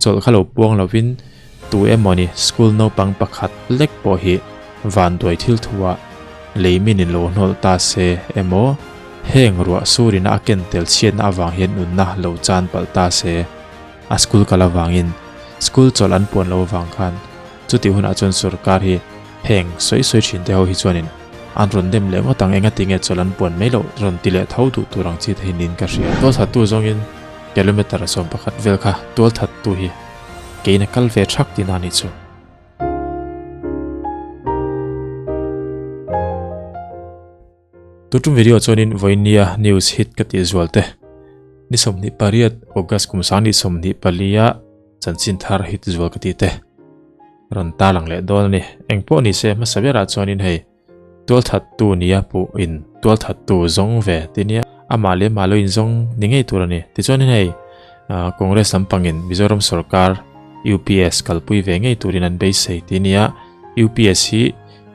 Chawlh kha lo puang lovin tu emawni school naupang pakhat lek pawh hi vanduai thil thuah lei min in lo hnawlh ta se emaw heng ruah surina a ken tel chhiatna avang hian nunna lo chan palh ta se a school kal avangin school chawlh an puan lo avang khan chutih hunah chuan sorkar hi heng sawi sawi thin te ho hi chuanin an rawn dem leh ngawt ang engati nge chawlh an puan mai loh rawn ti leh tho duh tur ang chi te hi niin ka hria. Tualthattu zawngin kilometre 11 vel kha tualthattu hi keina kal ve thak tihna a nih chu. Tutum video chuanin vawinia news hit ka tih zual te ni 28 August kum 2024 a chanchin thar hit zual ka tih te rawn tarlang leh dawn a ni. Engpawh ni se hmasa berah chuanin hei tualthattu nia puh in tualthattu zawng ve ti nia amah leh amah lo inzawng ni ngei tur a ni. Tichuanin hei Congress lampangin Mizoram sorkar UPS kalpui ve ngei turin an beisei ti nia UPS hi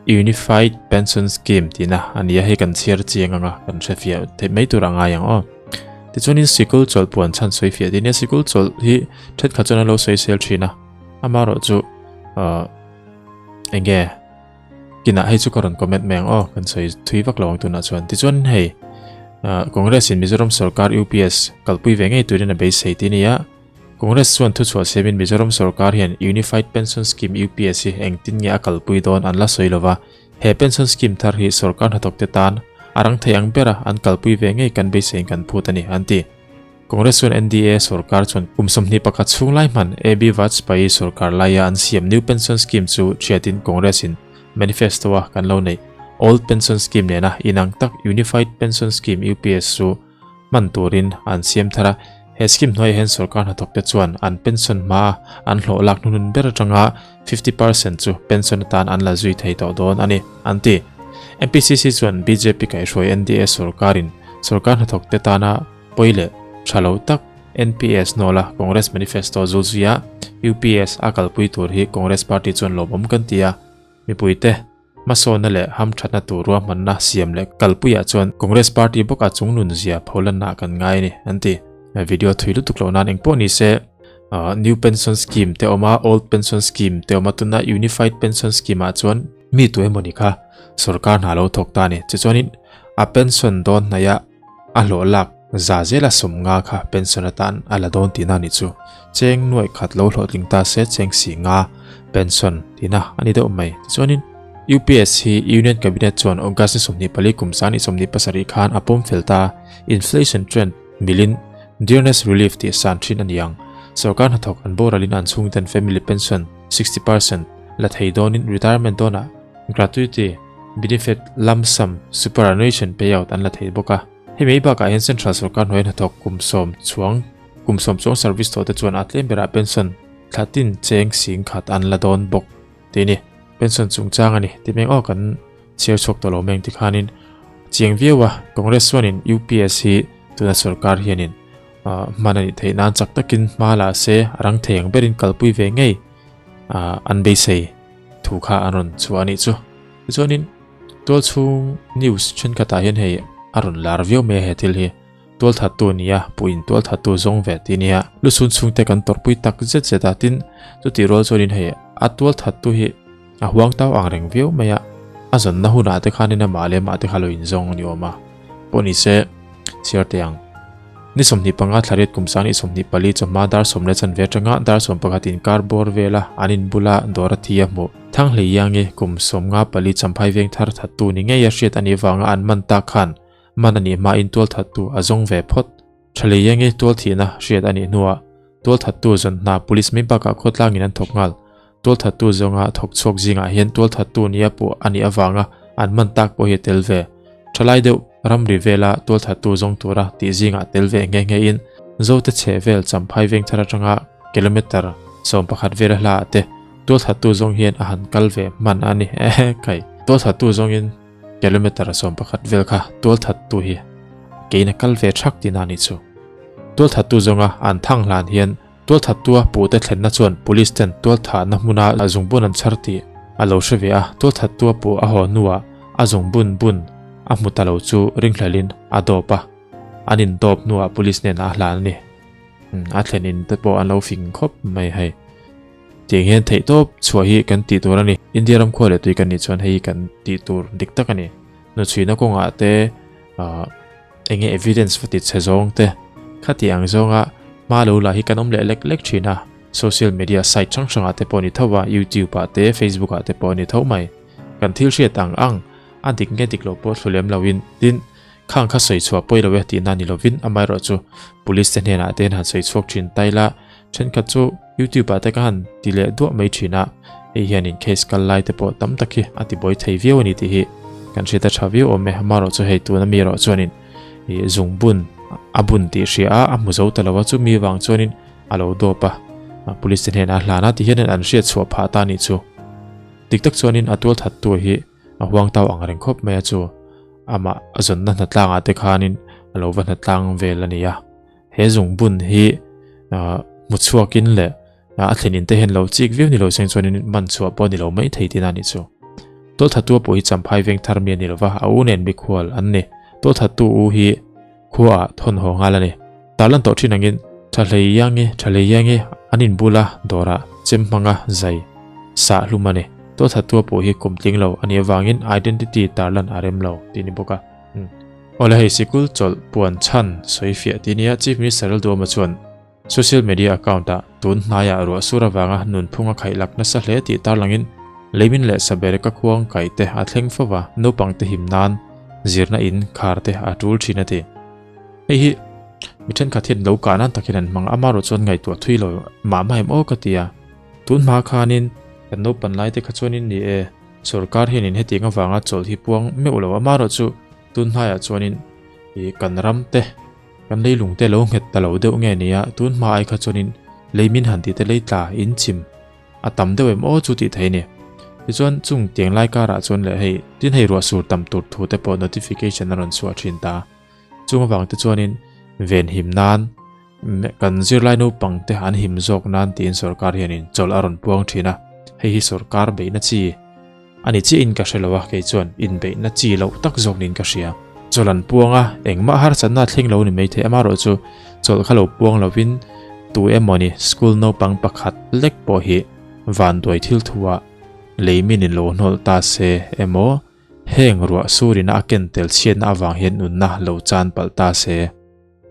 Unified Pension Scheme tihna a ni a, hei kan chhiar chiang anga kan hre fiah theih mai tur a ngai ang aw. Tichuanin sikul chawlh puan chhan sawi fiah ti nia sikul chawlh hi thenkhat chuan an lo sawi sel thin a, amaherawh chu eng nge kinah hei chu ka rawn comment mai ang aw kan sawi thui vak lo ang tunah chuan. Tichuan hei Congress in Mizoram sorkar UPS kalpui ve ngei turin a beisei ti nia. Congress chuan thuchhuah siamin Mizoram sorkar hian Unified Pension Scheme, UPS, hi engtin nge a kalpui dawn an la sawi lova, he pension scheme thar hi sorkar hnathawkte tan a rang thei ang bera an kalpui ve ngei kan beiseiin kan phut a ni, an ti. Congress chuan NDA sorkar chuan kum 21 chhung lai hman AB Vajpayee sorkar laia an siam New Pension Scheme chu thiatin Congress-in manifesto-a kan lo neih Old Pension Scheme nena inang tak Unified Pension Scheme, UPS, chu hman turin an siam thar a, he scheme hnuaiah hian sorkar hnathawkte chuan an pension hmaa an hlawh lak hnunun ber atanga 50% chu pension atan an la zui thei tawh dawn a ni, an ti. MPCC chuan bjp kaihhruai NDA sorkarin sorkar hnathawkte tana pawi leh tha lo tak NPS hnawla Congress manifesto zulzuia UPS a kalpui tur hi Congress party chuan lawmawm kan ti a, mipuite Hmasawnna leh hamthatna tur ruahmanna siam leh kalpuiah chuan Congress party bawka chungnun zia pholanna kan ngai a ni, an ti. Video thui lutuk loh nan engpawh ni se, New Pension Scheme te awm a, Old Pension Scheme te awm a, tuna Unified Pension Scheme ah chuan mi tu emawni kha sorkar hna lo thawk ta a ni. Tichuanin a pension dawn hnaih a a hlawh lak za zela 50 kha pension atan a la dawn tihna a nih chu. Cheng nuaih khat lo hlawhtling ta se cheng si nga pension tihna a ni deuh mai. Tichuanin UPS hi Union Cabinet chuan August ni 24 kum 2027 khan a pawm fel ta. Inflation trend milin dearness relief tih san thin a ni ang. Sorkar hnathawk an boralin an chhungten family pension 60% la thei dawnin retirement dawnah gratuity Benefit, lump sum, superannuation payout an la thei bawk a. Hei mai bakah hian Central sorkar hnuai hnathawk kum sawm chuang kum sawm chuang service tawh te chuan a tlem berah pension thla tin cheng sing khat an la dawn bawk tih a ni. Pension chungchang a ni tih meng aw kan chhiar chhuak tawh lo meng tikhanin chiang viau a, Congress chuanin UPS hi tuna sorkar hianin hman a nih theih nan chak takin hma la se a rang thei ang berin kalpui ve ngei an beisei. Thu kha an rawn chhuah a nih chu. Tichuanin tualchhung news thenkhatah hian hei a rawn lar viau mai a he thil hi. Tualthattu a ni a, puiin tualthattu zawng ve tih a nia. Lusun chhungte kan tawrhpui tak zet zet a, tin chutih rual chuanin hei a tualthattu hi a huang tau ang reng viau mai a. A zawnna hunah te khanin amah leh amah te kha lo inzawng a ni awm a. Pawh ni se chhiar teh ang. Ni 25 thla riat kum 2024 chawhma dar sawm leh chanve atanga dar 11 inkar bawr vela an in bula dawr a thi a hmuh. Thanghlei Iangi kum 54 Champhai veng thar thattu ni ngei a hriat a nih vanga an man tak khan man a nih hmain tual thattu a zawng ve phawt. Thalei Iangi tual thihna hriat a nih hnuah tual thattu zawn hna police mai bakah khawtlangin an thawk nghal. Tual thattu zawnga thawk chhuak zingah hian tual thattu nia pawh a nih avanga an man tak pawh hi a tel ve. Thalai deuh ramri vela tual thattu zawng tura tih zingah tel ve nghe nghe in Zote chheh vel Champhai veng thar atanga kilometre 11 vela hla ah te tual thattu zawng hian a han kal ve hman a ni ehe kai. Tual thattu zawngin kilometre 11 vel kha tual thattu hi kein a kal ve thak tihna a nih chu. Tual thattu zawnga an thang hlan hian Tualthattua puhte thlenna chuan police ten tualthahna hmuna a zungbun an chhar tih a lo hre ve a, tualthattua puh a haw hnuah a zungbun bun a hmu ta lo chu ringhlelin a dawp a, an indawp hnuah police hnenah a hlan a ni. A thlen in te pawh an lo fing khawp mai hei. Tiang hian theihtawp chhuah hi kan tih tur a ni. India ram khua leh tui kan nih chuan hei hi kan tih tur dik tak a ni. Hnuchhuihna kawngah te ahh eng nge evidence va ti chhe zawng te khati ang zawnga hma lo lah hi kan awm leh lek lek thin a. Social media site hrang hrangah te pawh a ni tho a, YouTube ah te Facebook ah te pawh a ni tho mai. Kan thil hriat ang ang a dik nge dik loh pawh thlu lem loin tin Khang kha sawi chhuah pawi lo e tihna ni lovin amaherawh chu Police te hnenah te hian han sawi chhuak thin ta ila, thenkhat chu YouTube ah te ka han ti leh duah mai thin a, hei hianin case kal lai te pawh tam tak hi a ti buai thei viau a ni tih hi kan hriat a tha viau awm e. Amaherawh chu hei tuna mi erawh chuanin ih zungbun a bun tih hria a, a hmu zo ta lo a, chumi vang chuanin a lo dawp a, Police te hnenah a hlan a ti hianin an hriat chhuah phah ta a nih chu. Dik tak chuanin a tualthattu hi A huang tau ang reng khawp mai a chu. Amah a zawnna hnatlangah te khanin a lo va hnatlang vel a ni a. He zungbun hi hmu chhuakin leh a thlenin te hian lo chik viau ni lo seng chuanin man chhuah pawh a ni lo mai thei tihna a nih chu. Tawlthattu pawh hi Champhai veng thar mi a ni lo va, a u nen mikhual an ni. Tawlthattu u hi Khuaah thawn haw nghal a ni. Tarlan tawh thin angin Thahlei Iangi, Thahlei Iangi an inbula dawrah chem hmanga zai sah hlum a ni. Tuathatua pawh hi kum tling lo a nih avangin identity tarlan a rem lo tih a ni bawk a. Awle hei sikul chawlh puan chhan sawi fiah tih a nia Chief Minister Lalduhawma chuan Social media account ah tun hnaiah ruah sur avanga nunphung a khaih lak nasa hle tih tarlangin leimin leh sabereka khuang kaih te a thleng fo va, naupang te him nan zirna in khar te a tul thin a ti. Hei hi mi thenkhat hian lo kah nan tak hian an hmang a, amaherawh chuan ngaihtuah thui lo mah mah em aw ka ti a. Tun hma khanin kan naupan lai te kha chuanin ni e, sorkar hianin hetiang avanga chawlh hi puang meuh lo, amaherawh chu tun hnaiah chuanin ih kan ram te, Kan leilung te lo nghet ta lo deuh nge nia, tun hma ai kha chuanin lei min han tih te lei tla in chim a tam deuh em aw chu tih theih a ni. Tichuan chung tiang lai karah chuan leh hei tin hei ruah sur tam tur thu te pawh notification a rawn chhuah thin ta. Chung avang te chuanin ven him nan kan zirlai naupang te an him zawk nan tiin sorkar hianin chawlh a rawn puang thin a, hei hi sorkar beihna chi A ni chiahin ka hre lo a, kei chuan inbeihna chi loh tak zawk niin ka hria. Chawlh an puang a, engmah harsatna a thleng lo ni maithei amaherawh chu chawlh kha lo puang lovin tu emawni school naupang pakhat lek pawh hi vanduai thil thuah lei min in lo hnawlh ta se emaw heng ruah surina a ken tel chhiatna avang hian nunna lo chan palh ta se.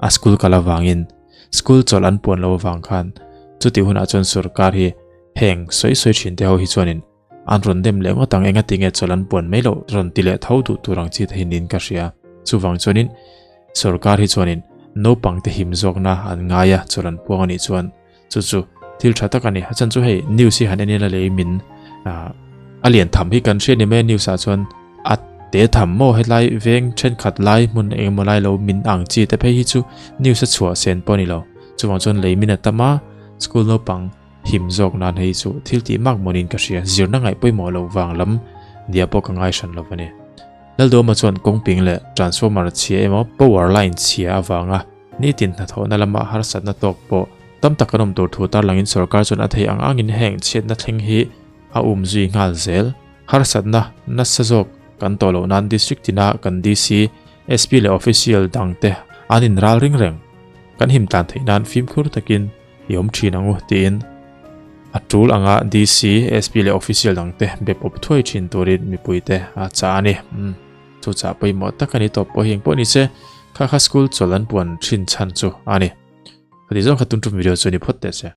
A school kal avangin school chawlh an puan lo avang khan chutih hunah chuan sorkar hi heng sawi sawi thin te ho hi chuanin An rawn dem leh ngawt ang engati nge chawlh an puan mai loh rawn ti leh tho duh tur ang chi te hi niin ka hria. Chuvang chuanin sorkar hi chuanin naupang te him zawkna an ngai a chawlh an puang anih chuan chu chu thil tha tak a ni. A chhan chu hei news hi han en ila lei min a lian tham hi kan hria ni mai a news ah chuan a te tham maw hetlai veng thenkhat lai hmun engemaw lai lo min ang chi te phei hi chu news a chhuah sen pawh a ni lo. Chuvang chuan lei min a tam a school naupang Him zawk nan hei chu thil tih mak mawnin ka hria, zirna ngaih pawimawh loh vang lam nia pawh ka ngai hran lo a ni. Laldawma chuan kawngping leh transformer chhia emaw power line chhia avanga nitin hnathawhna lama harsatna tawk pawh tam tak an awm tur thu tarlangin sorkar chuan a theih ang angin heng chhiatna thleng hi a um zui nghal zel. Harsatna nasa zawk kan tawh loh nan district tina kan DC, SP leh official dangte an inral ring reng. Kan him tlan theih nan fimkhur takin I awm thin ang u tiin a tul anga DC, SP leh official dangte be pawp thuai thin turin mipuite a chah a ni. Umm chu chah pawimawh tak a ni tawp pawh hi engpawh ni se kha kha school chawlh an puan thin chhan chu a ni. Khati zawng kha tun tum video chu ni phawt teh se.